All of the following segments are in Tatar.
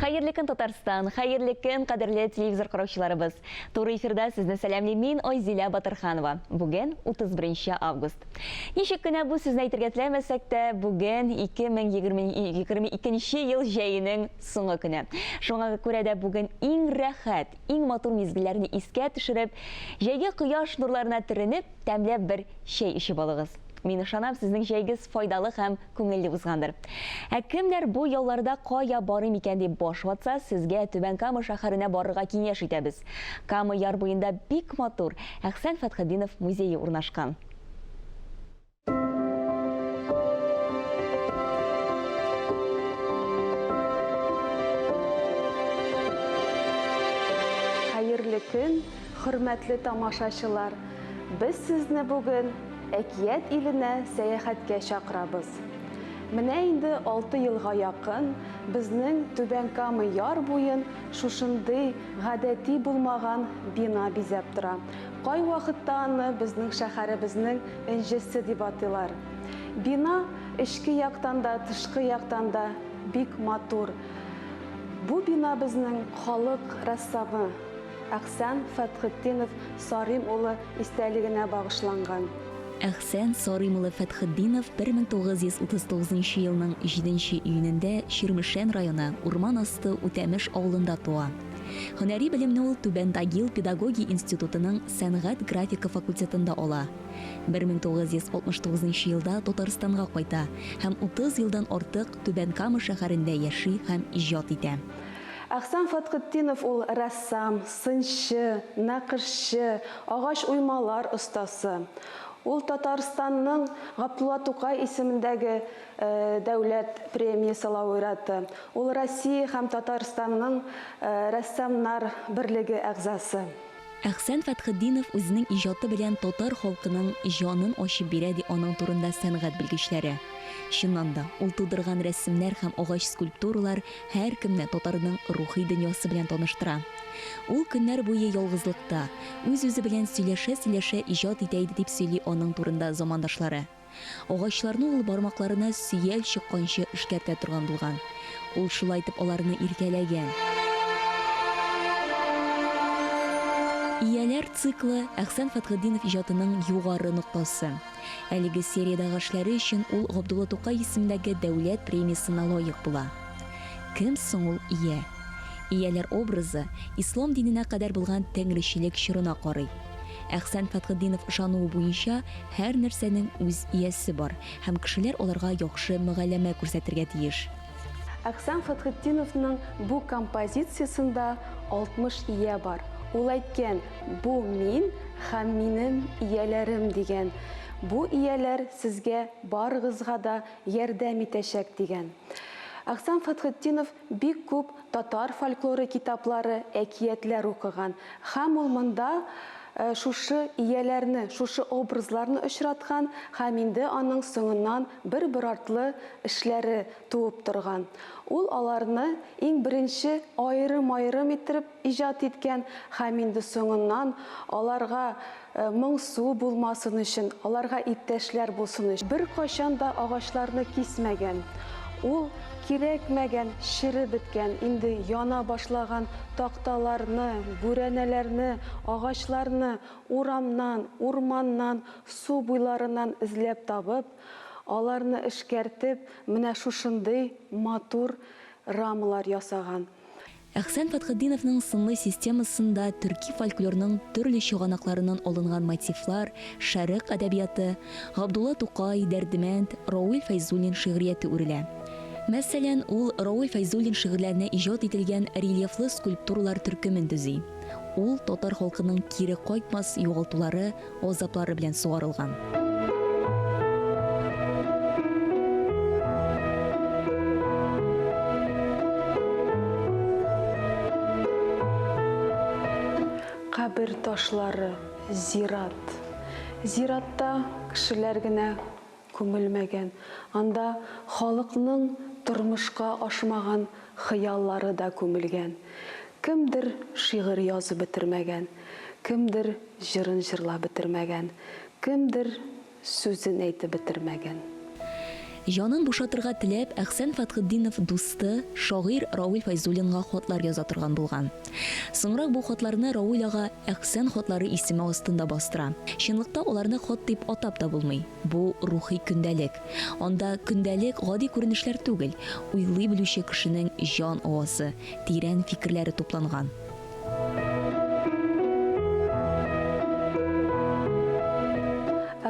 Хәерле көн, Татарстан! Хәерле көн, кадерле телевизор караучыларыбыз! Туры эфирда сезне сәламлим мин, Айзилә Батырханова. Бүген 31 август. Ничек кенә бу сүзне әйтергә теләмәсәк тә, бүген 2022 ел җәенең соңгы көне. Шуңа күрә дә бүген иң рәхәт, иң матур мизгелләрне искә төшереп, җәйге кояш нурларына төренеп, тәмләп бер чәй эчеп алыгыз. Мин ышанам, сезнең җәйгез файдалы һәм күңелле узгандыр. Ә кемнәр бу ялларда кая барыйм икән дип баш ватса, сезгә Түбән Кама шәһәренә барырга киңәш итәбез. Кама яр буенда бик матур Әхсән Фәтхетдинов музее урнашкан. Хәерле көн, хөрмәтле тамашачылар! Без сезне бүген Әкият иленә сәяхәткә чакырабыз. Менә инде алты елга якын безнең Түбән Кама яр буен шушындый гадәти булмаган бина бизәп тора. Кайвакытта аны безнең шәһәребезнең энҗесе дип атыйлар. Бина эчке яктан да, тышкы яктан да бик матур. Бу бина безнең халык рәссамы Әхсән Фәтхетдинов Сарим улы истәлегенә багышланган. Әхсән Сарим улы Фәтхетдинов 1939 елның җиденче июнендә Чирмешән районы Урман асты Үтәмеш авылында туа. Һөнәри белемне ул Түбән Тагил педагогия институтының сәнгать-графика факультетында ала. 1969 елда Татарстанга кайта һәм 30 елдан артык Түбән Кама шәһәрендә яши һәм иҗат итә. Әхсән Фәтхетдинов ул рәссам, сынчы, нәкышчы, агач уймалар остасы. Ул Татарстанның Габдулла Тукай исемендәге Дәүләт премиясе лауреаты. Ул Россия һәм Татарстанның Рәссамнар берлеге әгъзасы. Әхсән Фәтхетдинов үзенең иҗаты белән татар халкының җанын ачып бирә, ди аның турында сәнгать белгечләре. Чыннан да, ул тудырган рәсемнәр һәм агач скульптуралар һәркемне татарның рухи дөньясы белән таныштыра. Ул көннәр буе ялгызлыкта, үз-үзе белән сөйләшә-сөйләшә иҗат итә иде, дип сөйли аның турында замандашлары. Агачларны ул бармакларына сөял чыкканчы эшкәртә торган булган. Ул шулай итеп аларны иркәләгән. Ияләр циклы, Әхсән Фәтхетдинов иҗатының югары ноктасы. Әлеге сериядәге эшләре өчен ул Габдулла Тукай исемендәге дәүләт премиясенә лаек була. Кем соң ул ия? Ияләр образы ислам диненә кадәр булган тәңречелек чорына карый. Әхсән Фәтхетдинов ышануы буенча, һәр нәрсәнең үз иясе бар һәм кешеләр аларга яхшы мөгаләмә күрсәтергә тиеш. Әхсән Фәтхетдиновның бу композициясендә 60 ия бар. Ул әйткән, Бу мин һәм минем ияләрем, дигән. Бу ияләр сезгә барыгызга да ярдәм итәчәк, дигән. Әхсән Фәтхетдинов Бик күп татар фольклоры китаплары, әкиятләр укыган. Һәм ул монда шушы ияләрне, шушы образларны очраткан һәм инде аның соңыннан бер-бер артлы эшләре туып торган. Ул аларны иң беренче аерым-аерым иттереп иҗат иткән һәм инде соңыннан аларга моңсу булмасын өчен, аларга иптәшләр булсын өчен, беркайчан да агачларны кисмәгән. Ул кирәкмәгән, череп беткән, инде яна башлаган такталарны, бүрәнәләрне, агачларны урамнан, урманнан, су буйларыннан эзләп табып, аларны эшкәртеп, менә шушындый матур рамалар ясаган. Әхсән Фәтхетдиновның сынлы системасында төрки фольклорның төрле чыганакларыннан алынган мотивлар, шәрык әдәбияты, Габдулла Тукай, Дәрдемәнд, Равил Фәйзуллин шигърияте үрелә. Мәсәлән, ул Равил Фәйзуллин шигырьләренә иҗат ителгән рельефлы скульптуралар төркемен төзи. Ул татар халкының кире кайтмас югалтулары, газаплары белән сугарылган. Кабер ташлары, зират. Зиратта кешеләр генә күмелмәгән, анда халыкның тормышка ашмаган хыяллары да күмелгән. Кемдер шигырь язып бетермәгән, кемдер җырын җырлап бетермәгән, кемдер сүзен әйтеп бетермәгән. Җанын бушатырга теләп, Әхсән Фәтхетдинов дусты, шагыйрь Равил Фәйзуллинга хатлар яза торган булган. Соңрак бу хатларны Равил ага Әхсән хатлары исеме астында бастыра. Чынлыкта аларны хат дип атап та булмый, бу, рухи көндәлек. Анда көндәлек гади күренешләр түгел, уйлый белүче кешенең җан авазы, тирән фикерләре тупланган.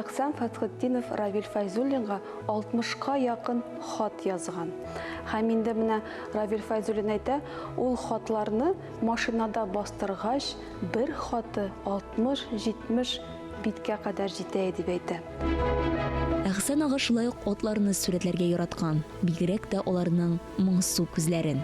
Әхсән Фәтхетдинов Равил Фәйзуллинга 60-ка якын хат язган. Һәм инде менә Равил Фәйзуллин әйтә, ул хатларны машинада бастыргач, бер хаты 60-70 биткә кадәр җитә иде дип әйтә. Әхсән ага шулай ук атларны сурәтләргә яраткан, бигрәк тә аларның моңсу күзләрен.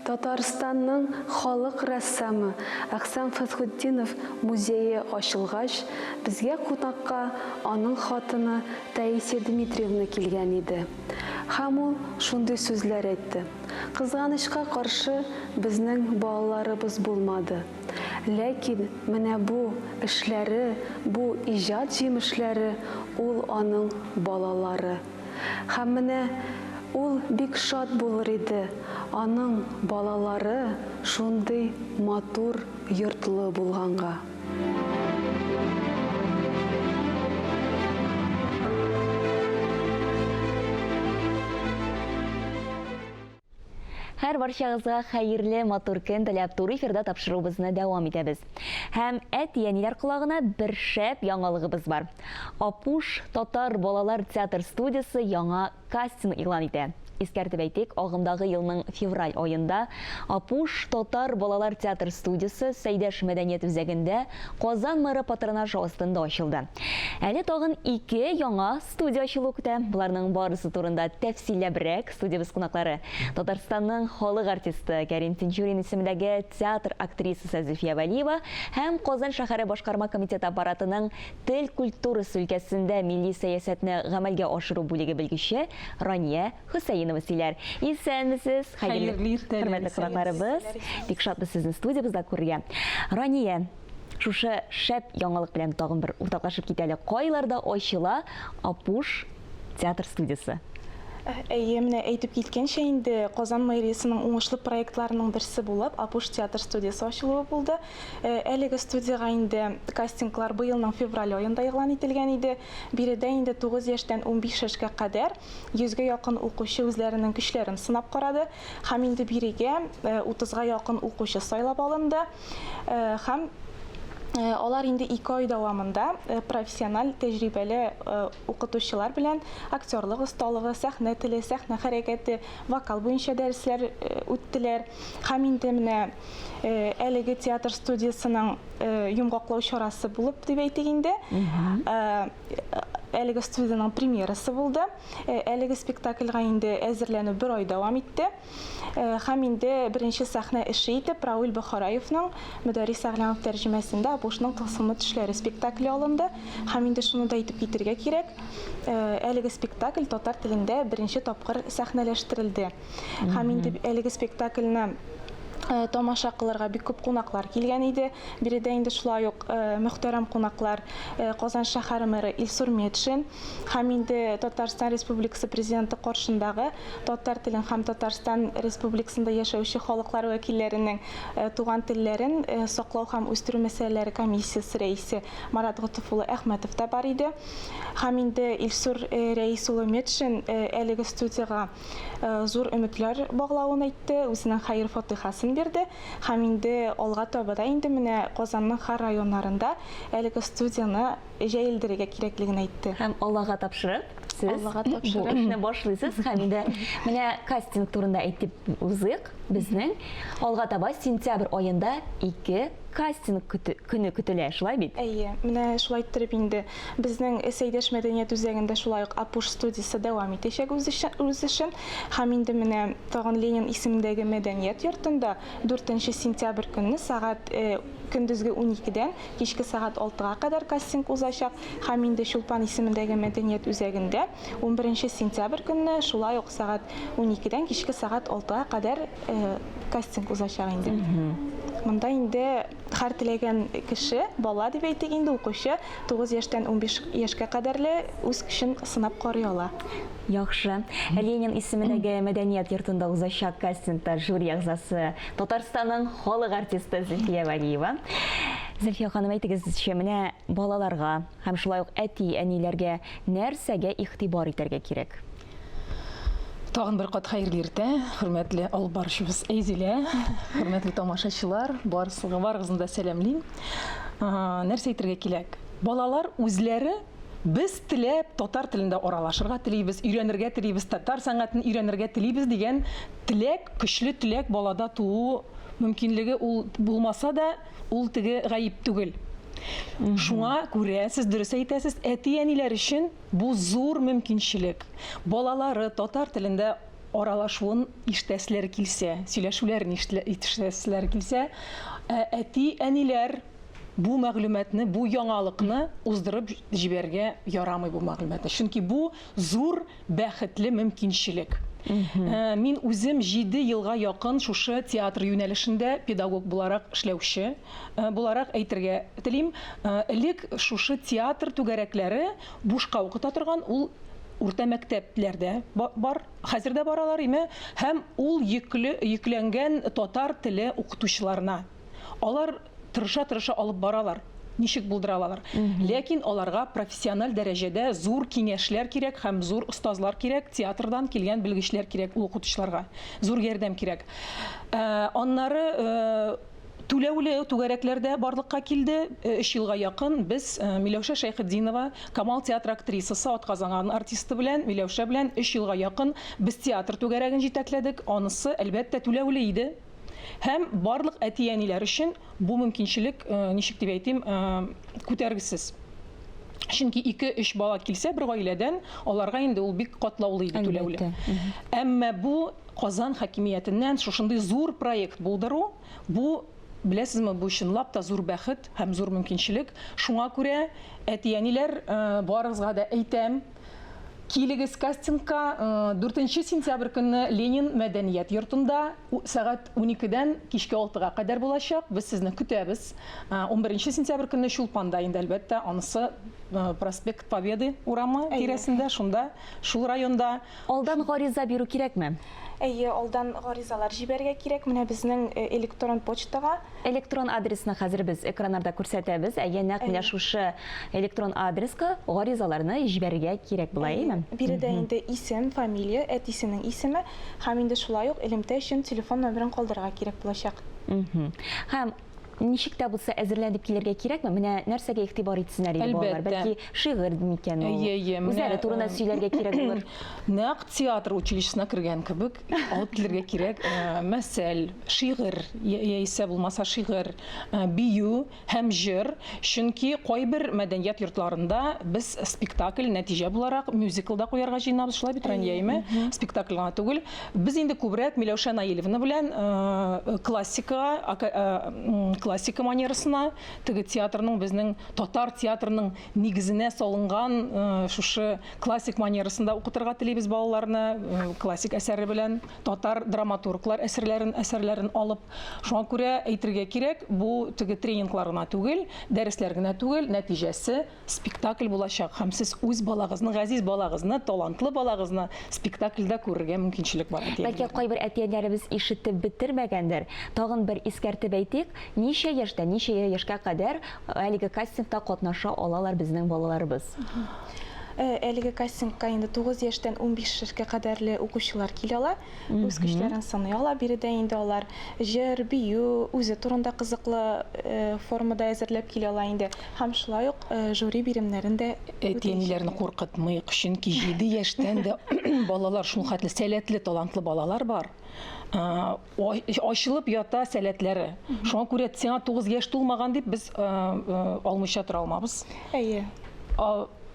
Татарстанның халык рәссамы Әхсән Фәсхетдинов музее ачылгач, безгә кунакка аның хатыны Таисия Дмитриевна килгән иде. Һәм ул шундый сүзләр әйтте, Кызганычка каршы, безнең балаларыбыз булмады. Ләкин менә бу эшләре, бу иҗат җимешләре, ул аның балалары. Һәм менә ул бик шат булыр иде, аның балалары шундый матур йортлы булганга. Һәр барчагызга хәерле, матур көн теләп, туры эфирда тапшыруыбызны дәвам итәбез. Һәм әти-әниләр колагына бер шәп яңалыгыбыз бар. Апуш татар балалар театр студиясе яңа кастинг игълан итә. Искәртеп әйтик, агымдагы елның февраль аенда Апуш татар балалар театр студиясе Сәйдәш мәдәният үзәгендә Казан мэры патронажы астында ачылды. Әле тагын ике яңа Студия ачылу көтә. Боларның барысы турында тәфсилләбрәк студиябез кунаклары, Татарстанның халык артисты, Кәрим Тинчурин исемендәге театр актрисасы Зөлфия Вәлиева һәм Казан шәһәре башкарма комитеты аппаратының тел культурасы өлкәсендә милли сәясәтне гамәлгә ашыру бүлеге белгече Рания Хөсәенова сөйләр. Исәнмесез, хәерле иртә, хөрмәтле кунакларыбыз. Бик шатбыз сезне студиябездә күрергә. Рания, Шушы шәп яңалык белән тагын бер уртаклашып кит әле. Кайларда ачыла Апуш театр студиясе? Әйе, менә әйтеп киткәнчә инде, Казан мэриясенең уңышлы проектларының берсе булып Апуш театр студиясе ачылуы булды. Әлеге студиягә инде кастинглар быелның февраль аенда игълан ителгән иде. Биредә инде 9 яшьтән 15 яшькә кадәр 100 гә якын укучы үзләренең көчләрен сынап карады. Һәм инде бирегә 30 га якын укучы сайлап алынды. Һәм алар инде ике ай дәвамында профессиональ тәҗрибәле укытучылар белән актерлык осталыгы, сәхнә теле, сәхнә хәрәкәте, вокал буенча дәресләр үттеләр. Һәм инде менә әлеге театр студиясенең йомгаклау чарасы булып дип әйтик инде, әлеге студиянең премьерасы булды. Әлеге спектакльгә инде әзерләнү бер ай дәвам итте. Һәм инде беренче сәхнә эше итеп Равил Бохараевның Мөдәррис Әгъләмов тәрҗемәсендә Апушның тылсымлы төшләре спектакле алынды. Һәм инде шуны да әйтеп китергә кирәк, әлеге спектакль татар телендә беренче тапкыр сәхнәләштерелде. Һәм инде әлеге спектакльне тамаша кылырга бик күп кунаклар килгән иде. Биредә инде шулай ук мөхтәрәм кунаклар Казан шәһәре мэры Илсур Метшин һәм инде Татарстан Республикасы Президенты каршындагы татар телен һәм Татарстан Республикасында яшәүче халыклар вәкилләренең туган телләрен саклау һәм үстерү мәсьәләләре комиссиясе рәисе Марат Готыф улы Әхмәтов та бар иде. Һәм инде Илсур Рәис улы Метшин әлеге студиягә зур өметләр баглавын әйтте, үзенең хәер-фатыйхасын бирде. Һәм инде алга таба да инде менә Казанның һәр районнарында әлеге студияне җәелдерергә кирәклеген әйтте. Һәм Аллага тапшырып, сез Аллага бу тапшырып. эшне башлыйсыз. Һәм инде менә кастинг турында әйтеп узыйк. Безнең алга таба сентябрь аенда ике кастинг көне көтелә, шулай бит? Әйе, менә шулай иттереп инде безнең Сәйдәш мәдәният үзәгендә шулай ук Апуш студиясе дәвам итәчәк үз эшен. Һәм инде менә тагын Ленин исемендәге мәдәният йортында дүртенче сентябрь көнне сәгать көндезге уникедән кичке сәгать алтыга кадәр кастинг узачак. Һәм инде Чулпан исемендәге мәдәният үзәгендә унберенче сентябрь көнне шулай ук сәгать уникедән кичке сәгать алтыга кадәр кастинг узачак инде. Монда инде һәр теләгән кеше, бала дип әйтик инде, укучы, 9 яшьтән 15 яшькә кадәрле үз көчен сынап карый ала. Яхшы. Ленин исемендәге мәдәният йортында узачак кастингта жюри әгъзасы Татарстанның халык артисты Зөлфия Вәлиева. Зөлфия ханым, әйтегезче, менә балаларга һәм шулай ук әти-әниләргә нәрсәгә игътибар итәргә кирәк? Тагын бер кат хәерле иртә, хөрмәтле алып баручыбыз Әйзилә, хөрмәтле тамашачылар, барысыгы барыгызны да сәламлим. Нәрсә әйтергә кирәк? Балалар үзләре без теләп татар телендә аралашырга телибез, өйрәнергә телибез, татар сәнгатен өйрәнергә телибез дигән теләк, көчле теләк балада туу мөмкинлеге ул булмаса да, ул теге гаеп түгел. Шуңа күрә сез дөрес әйтәсез, әти-әниләр өчен Бу зур мөмкинчелек. Балалары татар телендә аралашуын ишетәселәре килсә, сөйләшүләрен ишетәселәре килсә, ә әти-әниләр бу мәгълүматны, бу яңалыкны уздырып җибәрергә ярамый бу мәгълүматны. Чөнки бу зур бәхетле мөмкинчелек. Мин үзем җиде елга якын шушы театр юнәлешендә педагог буларак эшләүче буларак әйтергә телим, элек шушы театр түгәрәкләре бушка укыта торган ул урта мәктәпләрдә бар, хәзер дә бар алар, име, һәм ул йөкле, йөкләнгән татар теле укытучыларына. Алар тырыша-тырыша алып баралар, ничек булдыра алалар. Ләкин аларга профессиональ дәрәҗәдә зур киңәшләр кирәк һәм зур остазлар кирәк, театрдан килгән белгечләр кирәк ул укытучыларга. Зур ярдәм кирәк. Аннары Түләүле түгәрәкләр дә барлыкка килде. Өч елга якын без Миләүшә Шәйхетдинова, Камал театры актрисасы, атказанган артисты белән, Миләүшә белән өч елга якын без театр түгәрәген җитәкләдек. Анысы, әлбәттә, түләүле иде. Һәм барлык әти-әниләр өчен бу мөмкинчелек, ничек дип әйтим, күтәргесез. Чөнки ике-өч бала килсә бер гаиләдән, аларга инде ул бик катлаулы иде түләүле. Әмма бу Казан хакимиятеннән шушындый зур проект булдыру, бу, беләсезме, бу чынлап та зур бәхет һәм зур мөмкинчелек. Шуңа күрә, әти-әниләр, барыгызга да әйтәм, килегез кастингка, дүртенче сентябрь көнне Ленин мәдәният йортында сәгать уникедән кичке алтыга кадәр булачак. Без сезне көтәбез. Унберенче сентябрь көнне Чулпанда инде, әлбәттә, анысы проспект Победы урамы тирәсендә, шунда, шул районда. Алдан гариза бирү кирәкме? Әйе, алдан гаризалар җибәрергә кирәк. Менә безнең электрон почтага. Электрон адресны хәзер без экраннарда күрсәтәбез. Әйе, нәкъ менә шушы электрон адреска гаризаларны җибәрергә кирәк була, әйеме? Биредә инде исем, фамилия, әтисенең исеме һәм инде шулай ук элемтә өчен телефон номерын калдырырга кирәк булачак. Һәм Ничек тә булса әзерләнеп килергә кирәкме? Менә нәрсәгә игътибар итсеннәр иде балалар? Әлбәттә. Бәлки шигырь микән ул? Әйе, әйе. Менә, Үзләре турында сөйләргә кирәк булыр. Нәкъ театр училищесына кергән кебек алып килергә кирәк. Мәсәл, шигырь, яисә булмаса шигырь, бию һәм җыр. Чөнки кайбер мәдәният йортларында без спектакль, нәтиҗә буларак, мюзикл да куярга җыенабыз, шулай бит, Рания, әйеме? Спектакль гына түгел. Без инде күбрәк Миләүшә Наилевна белән классикага, классика манерасына, теге театрның безнең татар театрының нигезенә салынган шушы классик манерасында укытырга телибез балаларны, классик әсәре белән татар драматурглар әсәрләрен әсәрләрен алып. Шуңа күрә әйтергә кирәк, бу теге тренинглар гына түгел, дәресләр генә түгел, нәтиҗәсе Спектакль булачак һәм сез үз балагызны, газиз балагызны, талантлы балагызны спектакльдә күрергә мөмкинчелек бар, Бәлки, әти-әниләрнең. кайбер әти-әниләребез ишетеп бетермәгәндер. Тагын бер искәртеп әйтик, ничә яшьтән ничә яшькә кадәр әлеге кастингта катнаша алалар безнең балаларыбыз? Әлеге кастингка инде 9 яшьтән 15 яшькә кадәрле укучылар килә ала, үз көчләрен сыный ала. Биредә инде алар җыр, бию, үзе турында кызыклы формада әзерләп килә ала инде. Һәм шулай ук жюри биремнәрен дә Әти-әниләрне куркытмыйк, чөнки 7 яшьтән дә балалар шул хәтле сәләтле, талантлы балалар бар. Ачылып ята сәләтләре. Шуңа күрә сиңа 9 яшь тулмаган дип без алмыйча тора алмабыз. Әйе.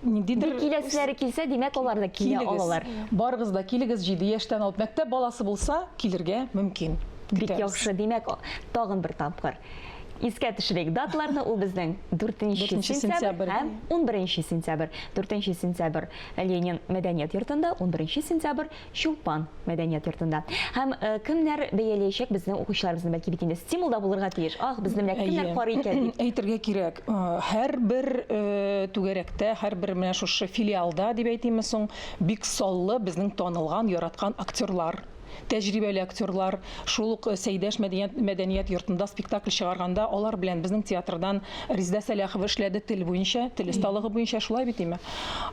Ниндидер Бик киләселәре килсә, димәк, алар да килә алалар. Барыгыз да килегез, 7 яшьтән алып мәктәп баласы булса, килергә мөмкин. Бик яхшы. Димәк, тагын бер тапкыр искә төшерик даталарны. Ул безнең 4 сентябрь һәм 11 сентябрь. 4 сентябрь Ленин мәдәният йортында, 11 сентябрь Чулпан мәдәният йортында. Һәм э, кемнәр бәяләячәк безнең укучыларыбызны? Бәлки бит инде стимул да булырга тиеш. Ах, безне менә кемнәр карый икән дип. Әйтергә кирәк, э, һәрбер э, түгәрәктә, һәрбер менә шушы филиалда дип әйтимме соң, бик саллы безнең танылган, яраткан актерлар тәҗрибәле актерлар, шул ук Сәйдәш мәдәният, мәдәният йортында спектакль чыгарганда алар белән безнең театрдан Резидә Сәләхова эшләде тел буенча, тел осталыгы буенча, шулай бит име?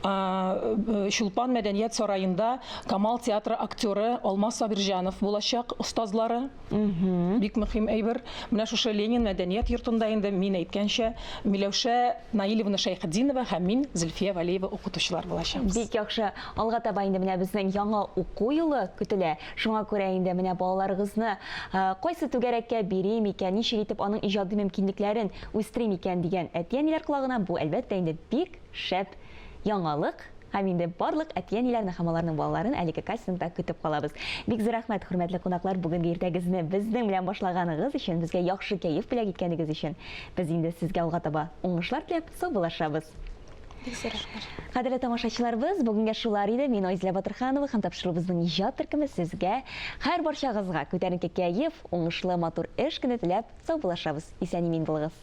Э, Чулпан мәдәният сараенда Камал театры актеры Алмаз Сабирҗанов булачак остазлары. Бик мөһим әйбер. Менә шушы Ленин мәдәният йортында инде мин әйткәнчә, Миләүшә Наилевна Шәйхетдинова һәм мин Зөлфия Вәлиева укытучылар булачакбыз. Бик яхшы. Алга таба инде менә безнең яңа уку елы көтелә. Шуңа күрә инде менә балаларыгызны э, кайсы түгәрәккә бирим икән, ничек итеп аның иҗади мөмкинлекләрен үстерим икән дигән әти-әниләр колагына бу, әлбәттә инде, бик шәп яңалык. Һәм инде барлык әти-әниләрне һәм аларның балаларын әлеге кастингта көтеп калабыз. Бик зур рәхмәт, хөрмәтле кунаклар, бүгенге иртәгезне безнең белән башлаганыгыз өчен, безгә яхшы кәеф бүләк иткәнегез өчен. Без инде сезгә алга таба уңышлар теләп саубуллашабыз. Бик зур рәхмәт. Кадерле тамашачыларыбыз, бүгенгә шулар иде. Мин Айзилә Батырханова һәм тапшыруыбызның иҗат төркеме сезгә, һәрбарчагызга күтәренке кәеф, уңышлы матур эш көне теләп саубуллашабыз. Исән-имин булыгыз.